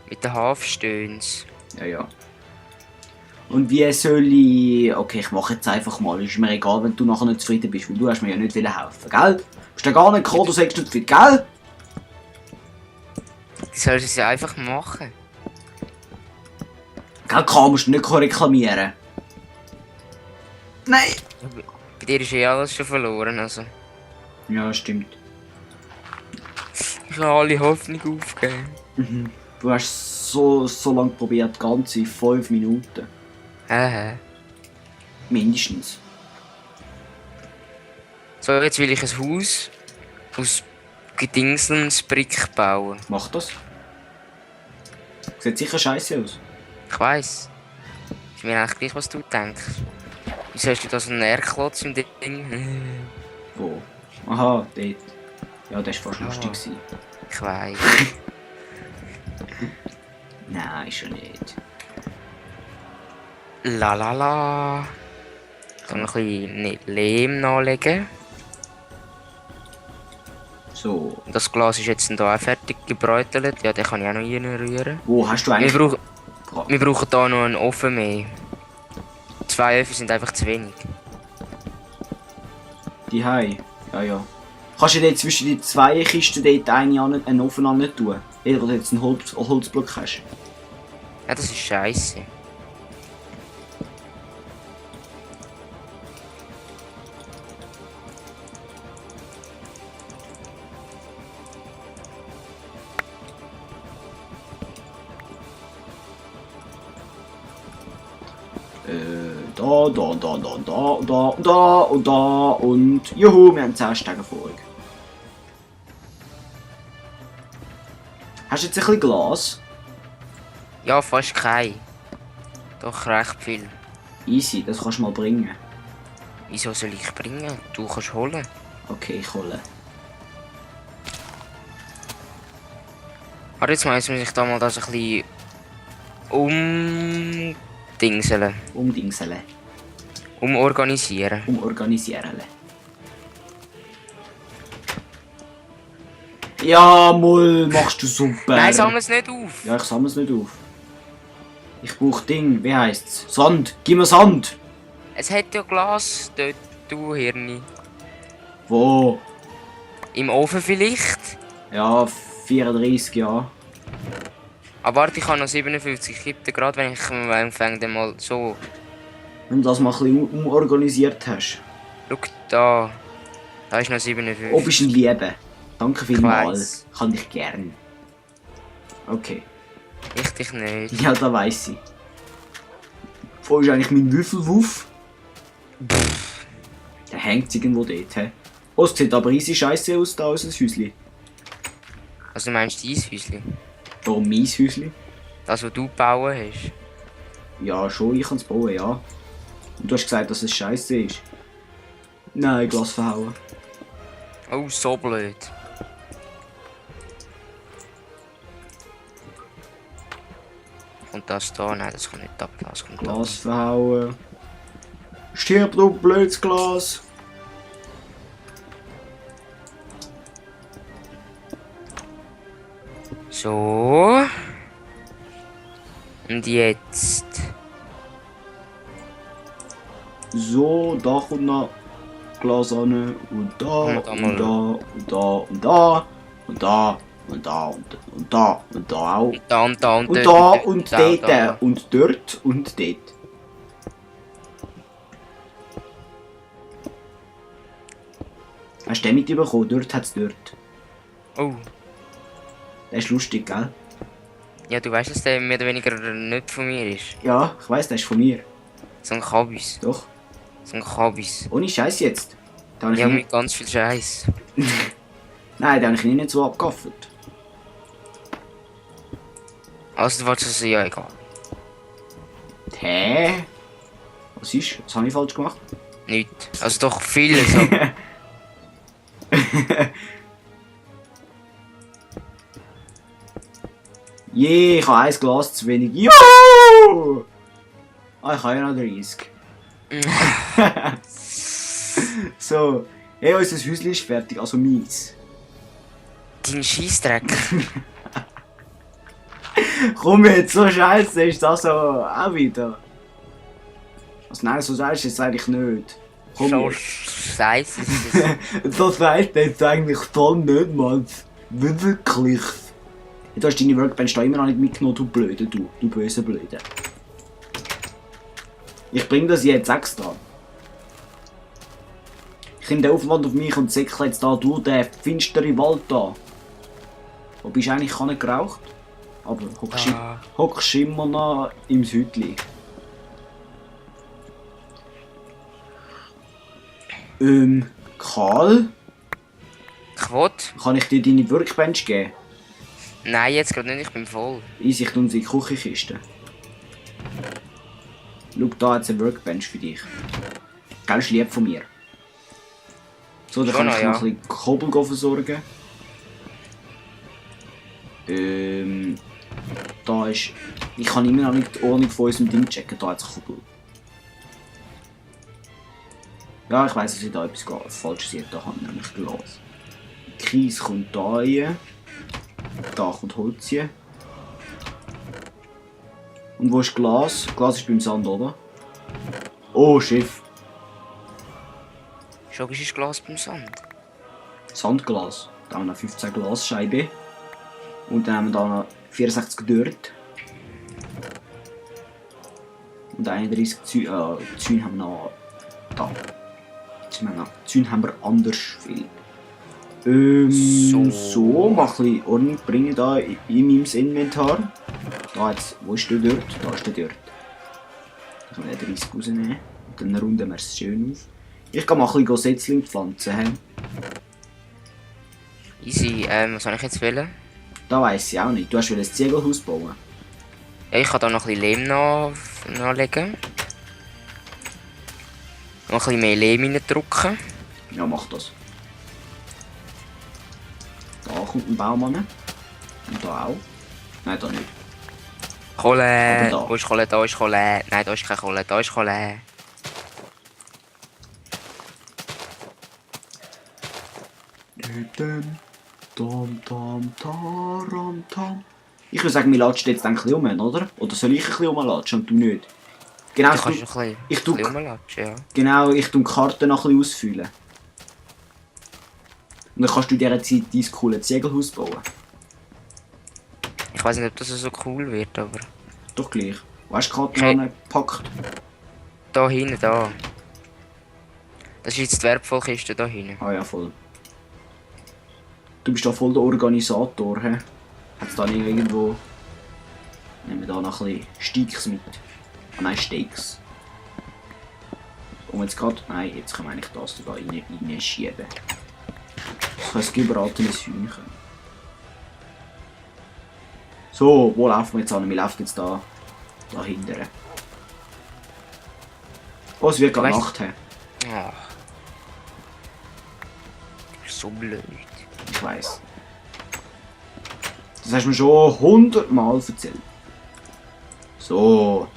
Mit den Hafenstöns. Ja, ja. Und wie soll ich... Okay, ich mache jetzt einfach mal. Ist mir egal, wenn du nachher nicht zufrieden bist, weil du hast mir ja nicht helfen, gell? Bist du gar nicht gekommen, du sagst nicht zufrieden, gell? Du sollst es ja einfach machen. Gell, Karl, musst du nicht reklamieren. Nein! Bei dir ist eh alles schon verloren, also. Ja, stimmt. Ich habe alle Hoffnung aufgegeben. Mhm. Du hast so lange probiert, ganze 5 Minuten. Mindestens. So, jetzt will ich ein Haus aus Gedingsensbrick bauen. Mach das. Sieht sicher scheiße aus. Ich weiss. Ist mir eigentlich gleich, was du denkst. Wieso hast du da so einen Erdklotz im Ding? Wo? Aha, dort. Ja, das war fast lustig gewesen. Ich weiss. Nein, schon nicht. La la la. Ich kann noch ein bisschen Lehm nachlegen. So. Das Glas ist jetzt hier auch fertig gebräutelt. Ja, den kann ich auch noch reinrühren. Wo hast du eigentlich... Wir brauchen hier noch einen Ofen mehr. 2 Öfen sind einfach zu wenig. Die Hai. Ja, ja. Kannst du dort zwischen die 2 Kisten dort einen Ofen an nicht tun? Jeder, der jetzt einen Holzblock hast. Ja, das ist scheiße. Da und juhu, wir haben 10 Stege vor euch. Hast du jetzt ein bisschen Glas? Ja, fast kein. Doch recht viel. Easy, das kannst du mal bringen. Wieso soll ich bringen? Du kannst holen. Okay, ich hole. Aber jetzt muss ich da mal das ein bisschen umdingseln. Umdingseln. Umorganisieren. Umorganisieren. Ja, Moll, machst du super. Nein, sammle es nicht auf. Ja, ich sammle es nicht auf. Ich brauche Ding, wie heisst's? Sand, gib mir Sand. Es hat ja Glas dort, du Hirni. Wo? Im Ofen vielleicht? Ja, 34 Jahre. Aber warte, ich habe noch 57. Ich gebe dir gerade, wenn ich fange, dann mal so. Wenn du das mal ein bisschen umorganisiert hast. Schau da. Da ist noch 57. Oh, bist ein Liebe. Danke vielmals. weiss. Kann dich gern. Okay. Ich dich nicht. Ja, da weiss ich. Wo ist eigentlich mein Würfelwuff? Der hängt irgendwo dort, hä? Oh, es sieht aber riesig scheiße aus, da unser Häusli. Also du meinst dein Häuschen? Warum mein Häusli? Das, was du bauen hast? Ja, schon, ich kann es bauen, ja. Und du hast gesagt, dass es scheiße ist. Nein, Glas verhauen. Oh, so blöd. Kommt das da? Nein, das kommt nicht ab. Das kommt Glas verhauen. Stirb, du blödes Glas. So. Und jetzt. So, da kommt noch Glas an. Und da, Und und da, und da, und da, und da, und da, und da, und da auch. Und da und da und Und dort. da und und da und dort da. und dort und dort. Hast du den mitbekommen? Dort hat es dort. Oh. Das ist lustig, gell? Ja, du weißt, dass der mehr oder weniger nicht von mir ist. Ja, ich weiss, das ist von mir. So ein Kabis. Doch. So ein Kabis. Ohne Scheiß jetzt. Da hab ich Ja, nie... mit ganz viel Scheiß. Nein, den habe ich nicht so abgegaffelt. Also, du wolltest es ja egal. Hä? Was ist? Was habe ich falsch gemacht? Nicht. Also doch vieles. Aber Je, ich habe ein Glas zu wenig. Jo! Ah, ich habe ja noch 30. So. Hey, unser Häuschen ist fertig, also meins. dein Scheissdreck. Komm jetzt, so scheiße ist das so auch wieder. Also nein, so sagst du es eigentlich nicht. Komm So jetzt. scheiße ist es. Das heißt jetzt eigentlich voll nicht, Mann. Wirklich. Du hast deine Workbench da immer noch nicht mitgenommen, du Blöde, du böse Blöde. Ich bring das jetzt extra. Ich nehme den Aufwand auf mich und säckle jetzt da durch den finsteren Wald da. Wo bist du eigentlich? Ich habe nicht geraucht. Aber hockst immer noch im Südli. Karl? Quad? Kann ich dir deine Workbench geben? Nein, jetzt gerade nicht, ich bin voll. Easy, ich tue sie in die Küchenkiste. Schau, da hat eine Workbench für dich. Gell, ist lieb von mir. So, dann Schon kann ich noch, noch ein bisschen Kobbel versorgen. Da ist... Ich kann immer noch nicht die Ordnung von unserem Ding checken, da hat es Kobbel. Ja, ich weiss, dass ich da etwas Falsches hier habe, nämlich Glas. Kies kommt da rein. Da kommt Holz hier. Und wo ist Glas? Glas ist beim Sand, oder? Oh, Schiff. Schon ist Glas beim Sand. Sandglas. Da haben wir noch 15 Glasscheiben. Und dann haben wir da noch 64 Dirt. Und 31 Zäune haben wir noch da. Zäune haben wir anders viel. So, mach ein bisschen Ordnung bringen da in meinem Inventar. Da jetzt, wo ist der Dirt? Da ist der Dirt. Da kann ich den 30 rausnehmen. Und dann runden wir es schön auf. Ich kann mal ein bisschen Setzling pflanzen. Easy, was soll ich jetzt wählen? Da weiss ich auch nicht. Du hast ein Ziegelhaus bauen. Ja, ich kann da noch ein bisschen Lehm nachlegen. Noch ein bisschen mehr Lehm reindrücken. Ja, mach das. Da kommt ein Baum an. Und da auch. Nein, da nicht. Kohle! Da. Wo ist Kohle? Da ist Kohle. Nein, da ist keine Kohle. Da ist Kohle. Ich würde sagen, wir latschen jetzt ein bisschen um, oder? Oder soll ich ein bisschen rumlatschen und du nicht? Genau, Du kannst noch ein bisschen rumlatschen, ja. Genau, ich tue die Karte noch ein bisschen ausfüllen. Und dann kannst du in dieser Zeit dein cooles Ziegelhaus bauen. Ich weiß nicht, ob das so cool wird, aber... Doch gleich. Wo hast du die Karte Okay. angepackt? Da hinten, da. Das ist jetzt die Wertvollkiste da hinten. Ah ja, voll. Du bist da voll der Organisator, hä? Hat's da nicht irgendwo... Nehmen wir da noch ein bisschen Steaks mit. Ah nein, Steaks. Und jetzt gerade... Nein, jetzt können wir eigentlich das da reinschieben. Das heißt gebratenes Hühnchen. So, wo laufen wir jetzt an? Wir laufen jetzt da hinten. Oh, es wird gerade Weißt- Nacht, hä? Ach. Du bist so blöd. Ich weiß. Das hast du mir schon 100 Mal erzählt. So.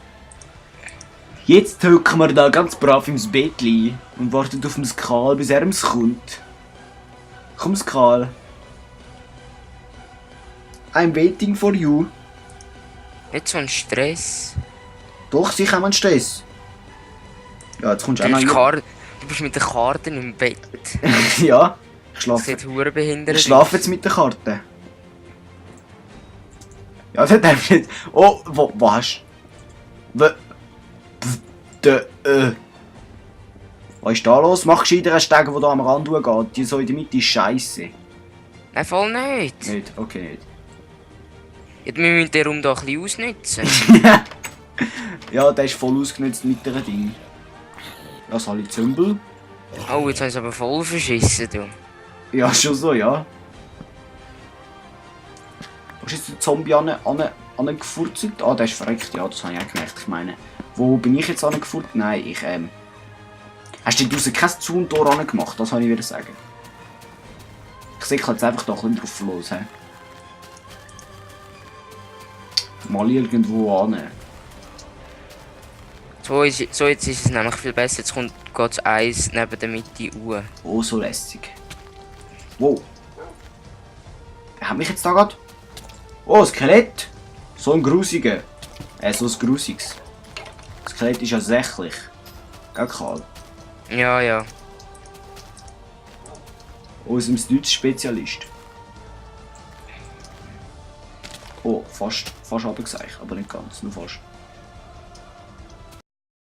Jetzt hocken wir da ganz brav ins Bettli und warten auf den Skal, bis er kommt. Komm, Skal. I'm waiting for you. Nicht so ein Stress. Doch, sicher haben wir einen Stress. Ja, jetzt kommst du auch noch Du bist mit den Karten im Bett. Ja, ich Das schlafe. sieht hure behindert Ich schlafe jetzt mit der Karte. Ja, das darfst du nicht. Oh, wo hast du? Was ist da los? Mach gescheiter einen Steg, der da am Rand geht. Die so in der Mitte ist scheisse. Nein, voll nicht. Nicht? Okay, nicht. Ja, wir müssen den Raum da ein bisschen ausnutzen. Ja, der ist voll ausgenutzt mit dem Ding. Das habe ich Zümbel. Oh, jetzt haben sie aber voll verschissen, du. Ja, schon so, ja. Wo ist jetzt der Zombie angefurzt? Ah, der ist verreckt, ja, das habe ich auch gemerkt. Ich meine, wo bin ich jetzt angefurzt? Nein, ich, Hast du draussen kein Zauntor angemacht? Das habe ich wieder sagen. Ich sehe jetzt einfach da ein bisschen drauf los, hä? Mal irgendwo an. So, jetzt ist es nämlich viel besser. Jetzt kommt Gott eins neben der Mitte uhr. Oh, so lässig. Wow. Wer hat mich jetzt da gerade? Oh, ein Skelett. So ein grusiger. So ein grusiges. Das Skelett ist ja sächlich. Gell, Karl? Ja, ja. Aus dem Deutsch-Spezialist. Oh, fast runtergeseicht, aber nicht ganz, nur fast.